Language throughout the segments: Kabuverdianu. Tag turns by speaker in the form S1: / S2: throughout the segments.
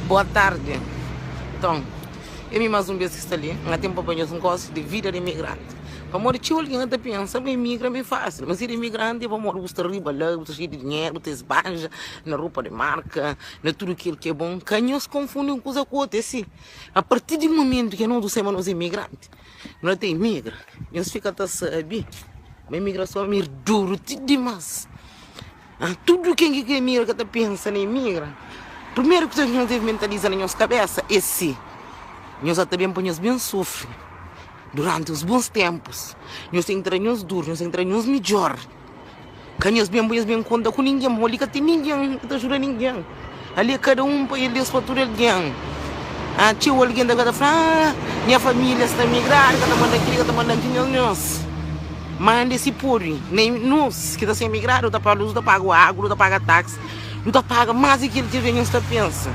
S1: Boa tardi. Nton, é mi más un bês ki sta li. N ka ten pa pa nhos un gósi di vida di imigranti. Pamodi txeu algen ta pensa ma imigra é fásil. Ma ser imigranti é pamodi bu sta riba la, bu sta xeiu di dinheru, bu ta esbanja na ropa di marka, na tudu kel ki é bon. Ka nhos konfundi un kuza ku otu. É si, apartir di momentu ki anos nu sai ma nos é imigranti, nu ta imigra, nhos fika ta sabe ma imigrason é duru ti dimás. Ah, tudu ken ki ka emigra ka ta pensa na emigra. Primeru kuza ki nhos debe mentaliza na nhos kabesa é si nhos ata ben pa nhos ben sufri duranti uns bons tempus. Nhos ten ki tra nhos dur, nhos ten ki tra nhos midjor. Ka nhos ben pa nhos ben konta ku ningen, pamodi li ka ten ningen ki ta ajuda ningen. Ali é kada un pa el, Deus pa tudu algen. Ah, txeu algen ta ka ta fla, ah, nha família sta migradu, ka ta manda kili, ka ta manda kili. Nhos, nhos manda si pode. Nem nos ki ta ser migradu, ta paga lus, ta paga agu, nu ta paga taxi, nu ta paga más di kel ki nhos ta pensa.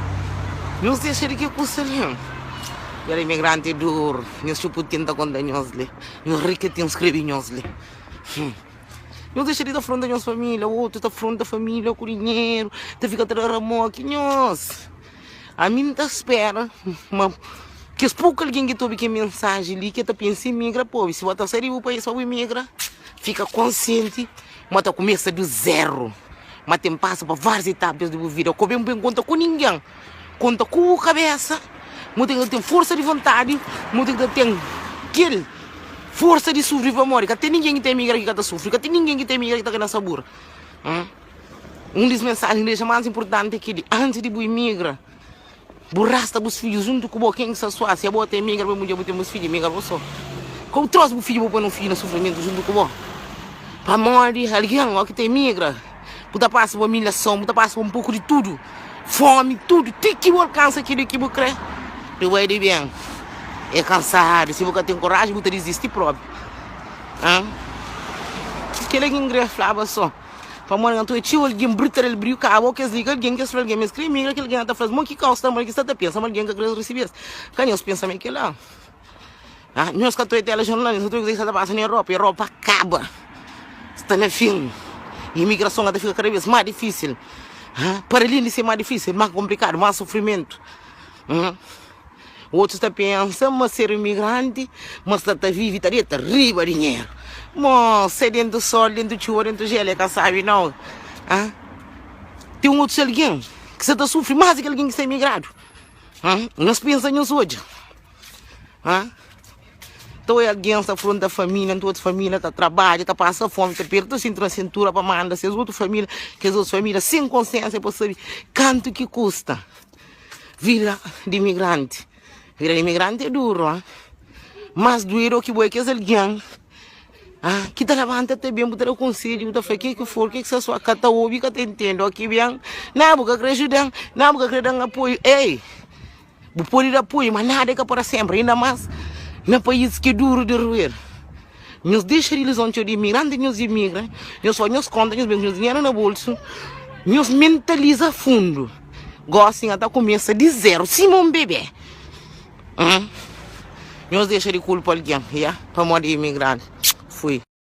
S1: Nhos dexa di ke kusa li. Bera imigranti é duru. Nhos txuputin ta konta nhos li. Nhos riketin skrebe nhos li. Hum. Nhos dexa di ta fronta nhos família, otu ta fronta família ku dinheru, ta fika ta da ramoki. Nhos, ami N ta spera ma kes poku algen ki ta obi kel mensaji li, ki ta pensa imigra, pa obi. Si bo ta sai di bu país pa bu imigra, fika konsienti ma ta kumesa di zeru, ma ten pasa pa várius etapas di bu vida. Ka bu ben konta ku ningen. Konta ku bu kabesa, bu ten ki ten forsa di vontadi, bu ten ki ten kel forsa di sufri pamodi ka ten ningen ki ta emigra ki ka ta sufri, ka ten ningen ki ta emigra ki ta ka na sabura. Un dis mensajen ki dexa mas inpurtanti é keli, antis di bu emigra, bu rasta bus fidjus juntu ku bo, ken ki sta suavi, si abo ta emigra bu mudjer bu ten bus fidju, emigra bo so. Ka bu trosi bu fidju bu poi na un fidju na sufrimentu juntu ku bo, pamodi algen o ki ta emigra. Bu ta pasa pa umilhason, bu ta pasa pa un poku di tudu, fómi, tudu, ti ki bu alkansa kili ki bu krê. Bu bai di ben, é kansadu, si bu ka ten koraji bu ta dizisti própi. An? Kila ki N krê flaba sô, pamodi N ta odja txeu algen brita del briu, kaba ô kes li ka algen, kes fla algen ma es krê migra, kel algen ta fla-s, Mo ki kau sta, mo ki sta ta pensa ma algen ka krê resebe-s. Ka nhos pensa ma é kila. Ah, nhos ka ta oja telejornal, nhos ka ta oja kuzê ki sta ta pasa na Europa. Europa kaba, sta na fin. Imigrason ka ta fika kada bês más difísil. Ah, para alén di ser más difísil, más konplikadu, más sufrimentu. Hum. Otus ta pensa ma ser imigranti, ma sta ta vive ta deta riba dinheru. Mo, se dentu sol, dentu txuba, dentu jelu, é ka sabi nau. Ah, ten otus algen ki sta ta sufri más di ki algen ki sta imigradu. Ah, nhos pensa, nhos odja. Ha? Ta oi algen sta fronta família, ntu otu família ta trabadja, ta pasa fomi, ta perta sintu na sintura pa manda ses otu família, kes otu família sen konsiensia pa sabe kantu ki kusta vida di imigranti. Vida di imigranti é duru, ha? Mas duedu ki bo é kes algen ha, ki ta labanta ta ben, bu ta da konsedju, bu ta fla ke ki for, ke ki sta sua, ka ta obi, ka ta intende, o ki ben, na bu ka kre judan, na bu ka kre dan apoiu, ei! Bu pode da apoiu, ma nada é ka para senpri, inda más na país ki é duru di ruer. Nhos dexa di iluzon txeu di imigranti, nhos imigra, nhos faz nhos konta, nhos ben ku nhos dinheru na bolsu, nhos mentaliza fundu. Gosi nha ta kumesa di zeru, sima un bebé. Nhos dexa di kulpa algen, ya, pamodi imigranti. Fui.